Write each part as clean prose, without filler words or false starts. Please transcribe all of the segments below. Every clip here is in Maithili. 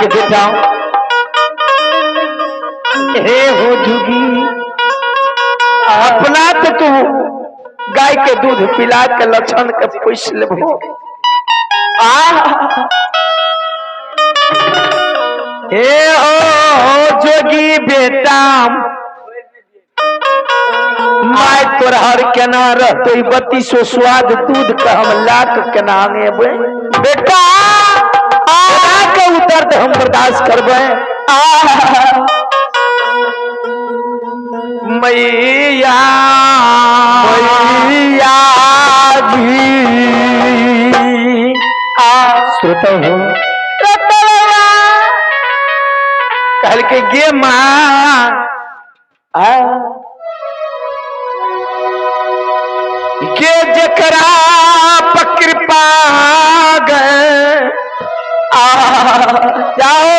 कहलकै बेटा हे हो जुगी, अपना तो तू गाय के दूध पिला के लक्षण के पोस लेबो। आ हे हो जोगी बेटा, my तोहर केना रहते बत्तीसो स्वाद दूध के हम लाख केना आनेबै बेटा, केना के उ दर्द हम बर्दाश्त करबै। मैया मैया जी आ श्रोता हो कहलकै गे माँ आ के जकरा पकृपा गए आ जाओ।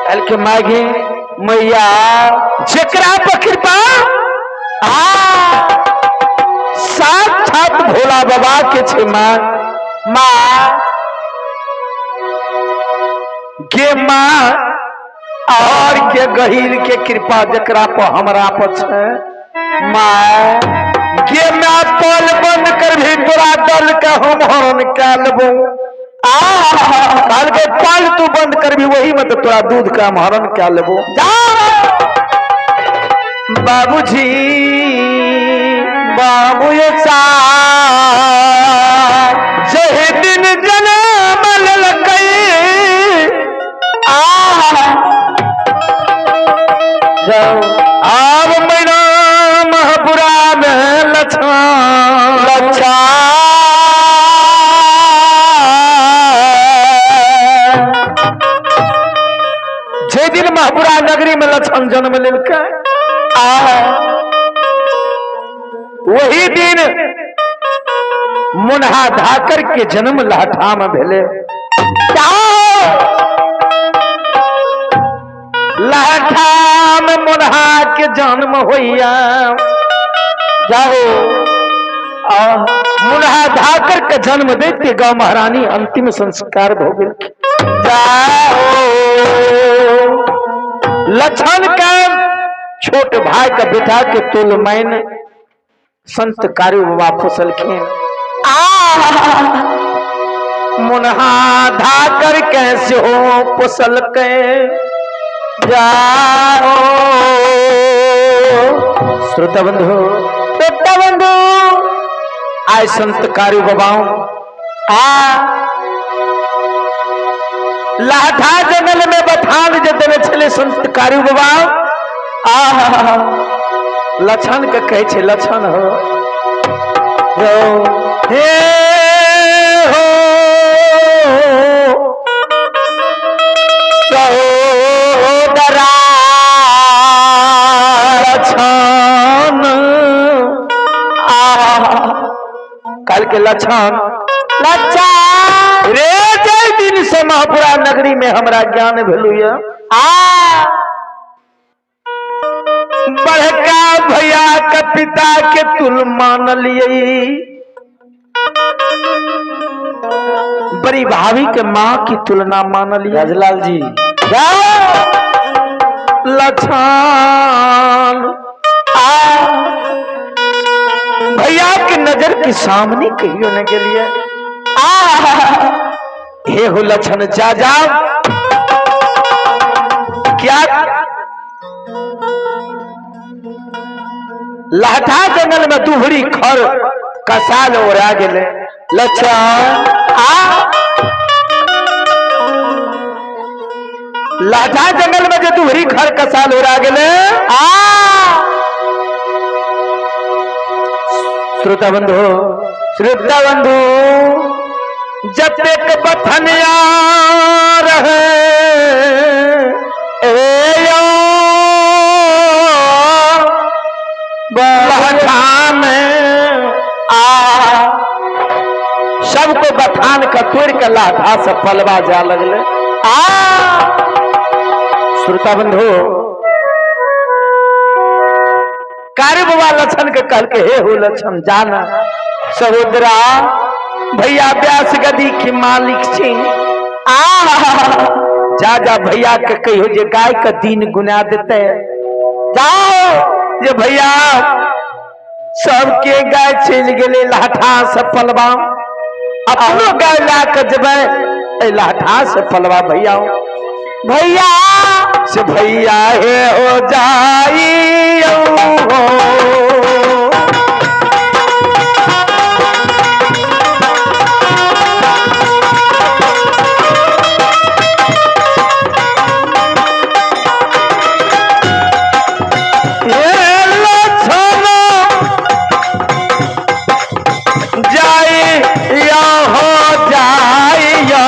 कहलकै मागे मैया जकरा पकृपा आ साक्षात भोला बाबा के छै माँ। माँ गे माँ और के गहीर के कृपा जकरा पर हमरा पर छै माँ गे माँ पल बंद कर भी तोरा दल के हम हरण कए लेबो। आ कहलकै पल तू बंद करबी वही में तो तोरा दूध के हम हरण कए लेबो। जा बाबूजी बाबू सा जहि दिन जनम लेलकै आ जाओ आब मैना महपुरा में लछा लच्छा जे दिन महपुरा नगरी में लक्षण जन्म लेलकै आ वही दिन मुन्हा धाकर के जन्म लहठा में भेले। लहठा में मुन्हा के जन्म होइया जाओ आ मुन्हा धाकर के जन्म देते गाँव महारानी अंतिम संस्कार हो गेल। जाओ लक्षण के छोट भाई के बेटा के तुल मैन संत कारी बाबा फसलखिन। आ मुन्हा धाकर के सेहो पोसलकै। जाओ श्रोता बंधु श्रोता बंधु आय संत कारी बाबा आ लाठा जंगल में बथान जे देने छले संत कारी बाबा आ लक्षण के कहै छै लक्षण हो जाओ हे हो सहोदरा लक्षण आ कल के लक्षण लच्छा रे जय दिन से महापुरा नगरी में हमरा ज्ञान भेलू ये आ बड़का भैया के पिता के तुल मान लिए, बड़ी भाभी के माँ की तुलना मान लिए। राजलाल जी लक्षण आ भैया के नजर के सामने कहियो न गेलिए। आ हे हो लक्षण जा जाओ क्या लाठा जंगल में दुहरी खर कसाल ओरा गेले। लक्षण आ लाठा जंगल में जे दुहरी खर कसाल ओरा गेले। आ श्रोता बंधु श्रोता बंधु जतेक बथनिया रहे ए यो लहठा में आ सबको बथान के तोड़ के लाठा से पलवा जा लगले। आ श्रोता बंधु कारी बाबा लक्षण के कहल के हे हो लक्षण जाना सहोदरा भैया व्यास गदी के मालिक छी। आ आ जा जा भैया के कहियो जे गाय के दिन गुना देते। जाओ जे भैया सबके गाय चलि गेलै लहठा से पलवा, अपनो गाय ला के जेबै एहि लहठा से पलवा। भैया भैया से भैया हे हो जाई हो। हे लछन जाई या हो जाई यो।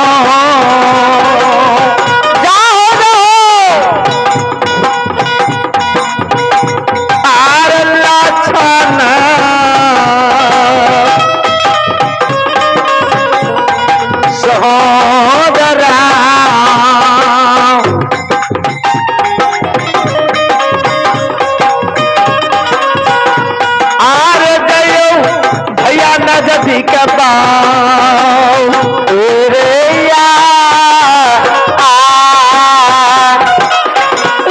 जाओ रहो। आर लछन सहोदरा आर गयो भैया नजदी के पाँव रे या आ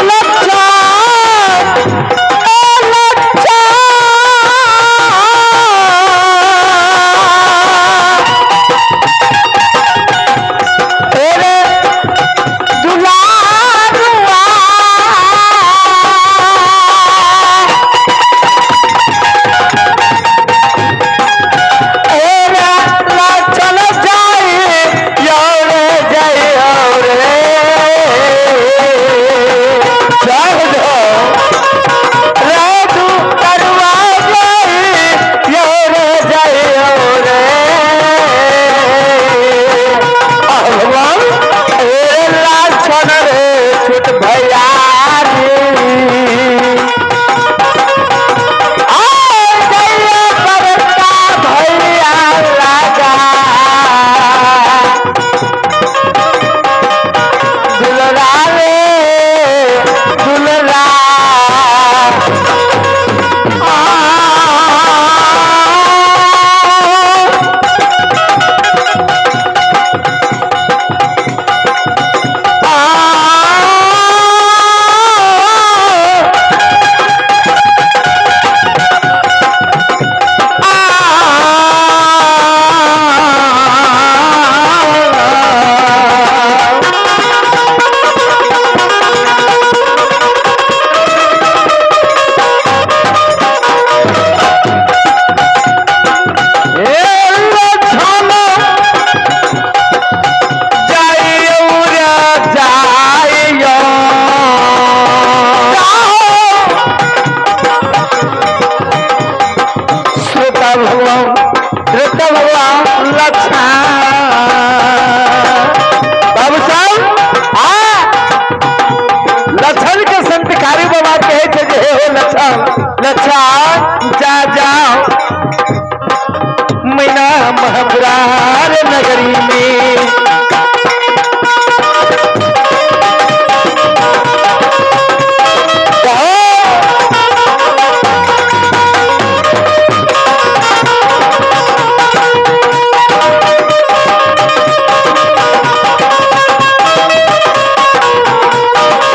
लच्छन ओ लच्छन तेरे दुलारुआ तेरा लछन जाई your जाई रे चल दो रे तू करवा जाई your जाई रे। भगवान ए लछन रे छुट भैया रे। आ जइया बड़का भैया लगा दुलरा रे दुलरा आ, आ, आ। श्रोता भगवान, श्रोता भगवान लक्षण बाबू साहब आ लक्षण के संतकारी बाबा कहे थे जे हे हो लक्षण लक्षण जा जाओ मैना महपुरार नगरी में।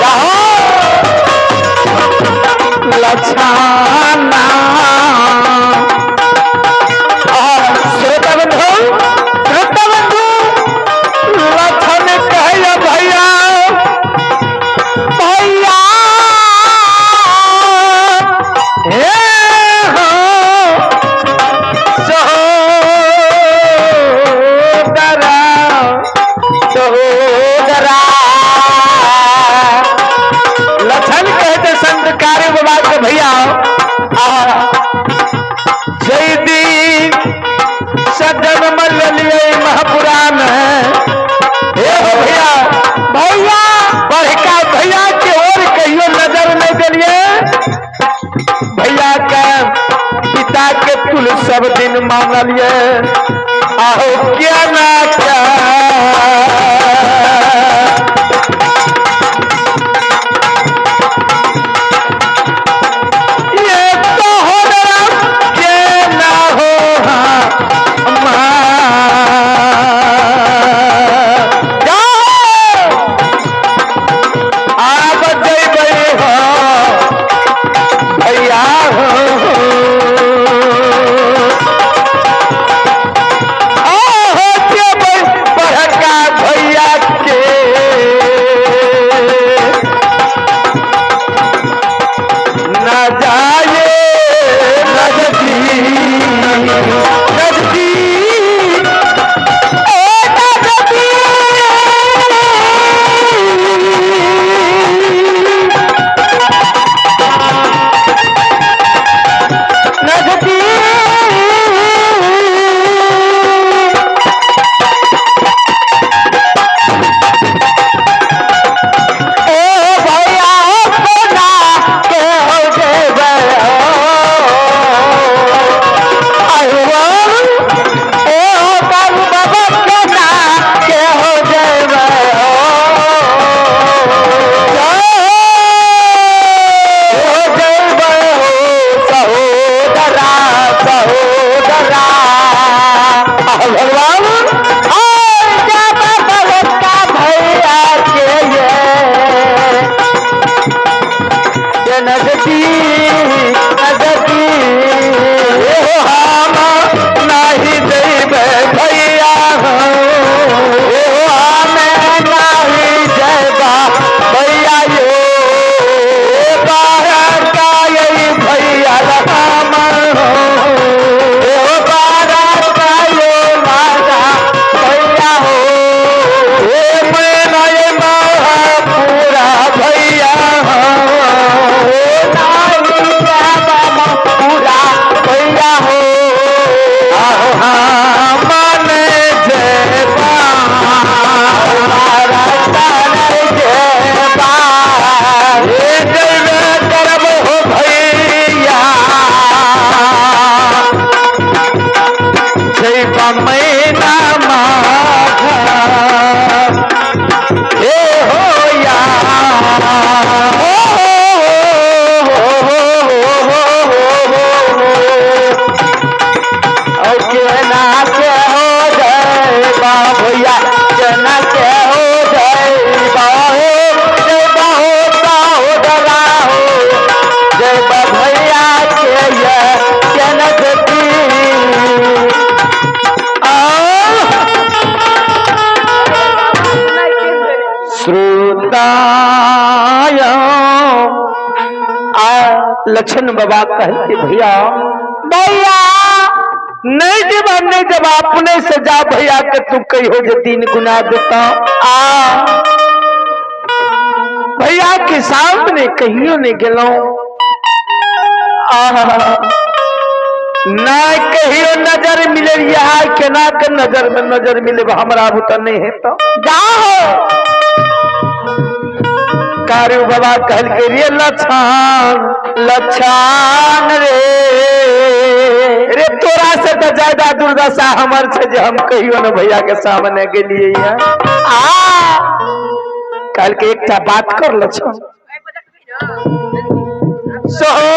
कहो लछाना श्रोता बंधु, श्रोता बंधु लछन कहया भैया भैया हे हो सहोदरा सहोदरा लछन कहते संत कार्य बाबा के भैया जय दीन सदन मल लिए महापुराण हे हो भैया भैया बड़का भैया के ओर कहियो नजर नहीं दिलिए। भैया के पिता के तुल सब दिन मांगलिए आहो क्या ना क्या। ये तो हो के ना हो हाँ, माँ। जाओ। लक्षण बाबा कहते भैया भैया नहीं देबा नहीं देबा, अपने से जा भैया के तू कहियो जे 3 गुना देता। आ भैया के सामने कहियो नहीं गेलौं, ना कहियो नजर मिले, केना के नजर में नजर मिले हमरा बुता नहीं है तो जाओ। कारू बाबा कहल के रे लछान लछान रे, रे तोरा से तो ज्यादा दुर्दशा हमर छे जे हम कहियो न भैया के सामने गेलिए। आ कहल के एकटा बात कर लछान सोदा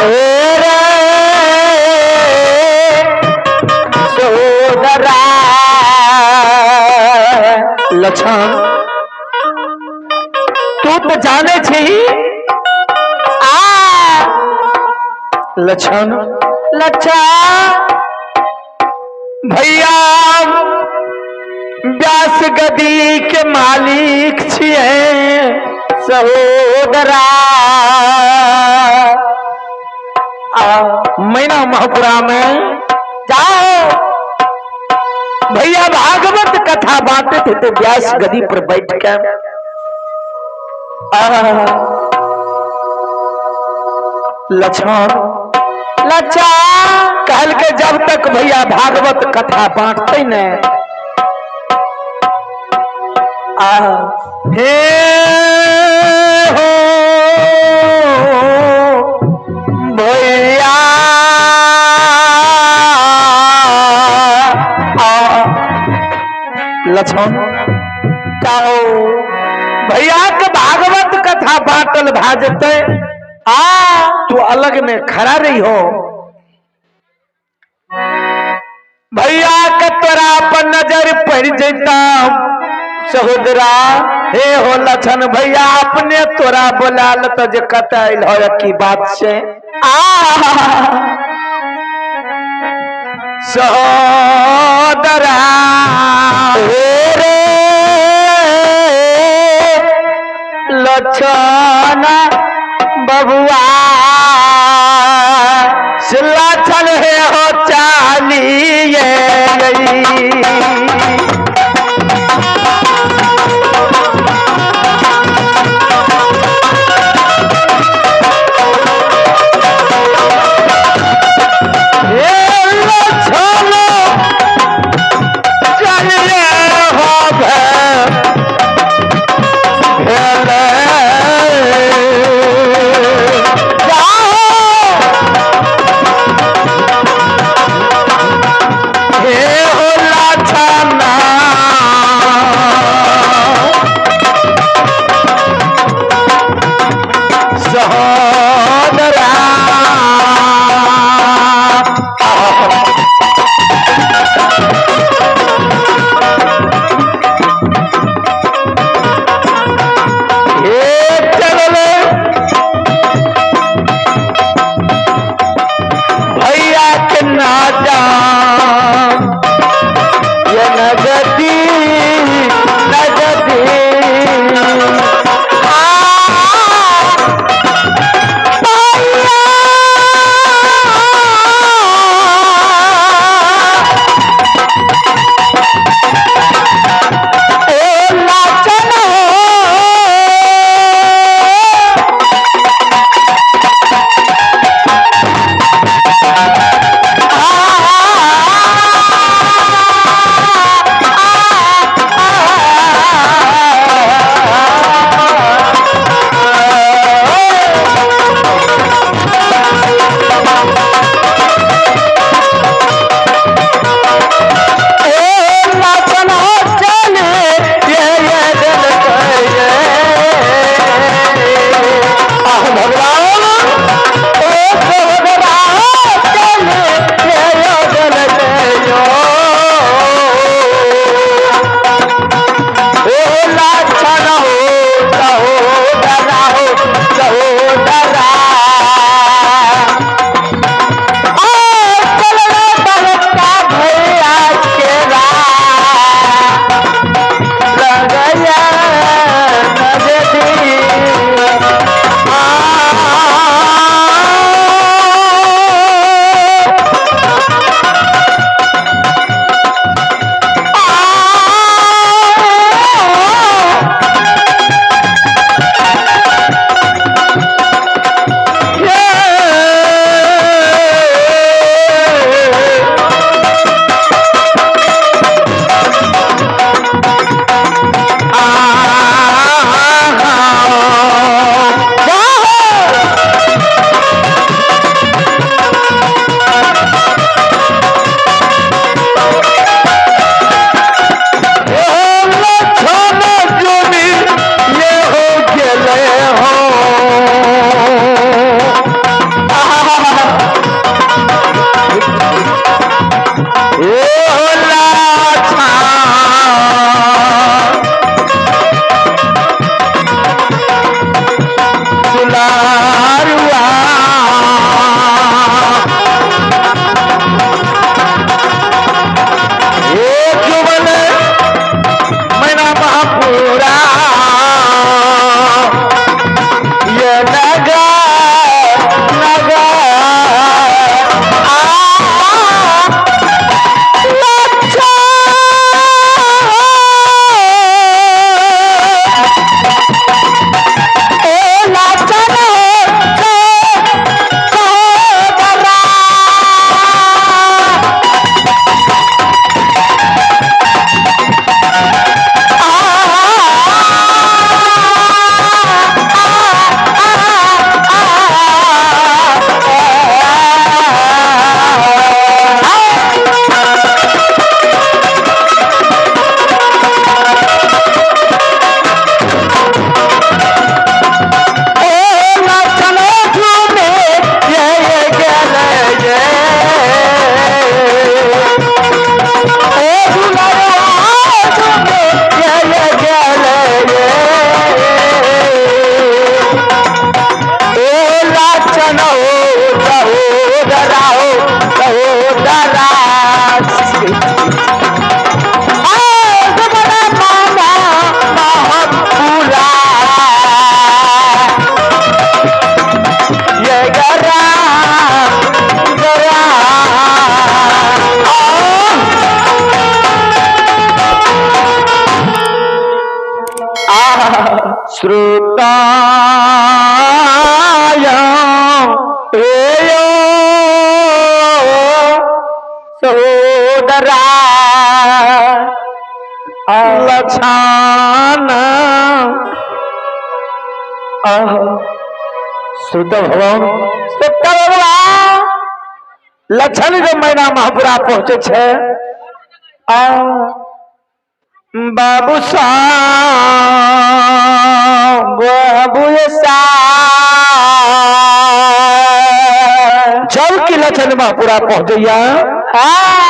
रे सोदरा लछान तू तो जाने छी। आ लछन लच्छा भैया व्यास गदी के मालिक छिए सहोदरा। आ मैना महपुरा में जाओ भैया भागवत कथा बांटे थे तो व्यास गदी पर बैठ के लक्ष्मण लच्छा कहल के जब तक भैया भागवत कथा बांटते न आ हे हो भैया आ लक्ष्मण जाओ भैया के भागवत कथा बांटल भा जते आ तू अलग में खड़ा रही हो। भैया के तोरा पर नजर पड़ जता सहोदरा हे हो लछन भैया अपने तोरा बोला लत जे कत आयल हो की बात से। आ सहोदरा रे लछन बबुआ से लछन हे हो चालिए गई। हे लछन चलिए हो भेले। जाओ। सुताया ए सहोदरा। लछान आह सुत भगवान। सुत बबुआ। लछन जब मैना महापुरा पहुंचे छे आ बाबू सा बाबू सा। जब की लछन महापुरा पहुंचैया। हाँ।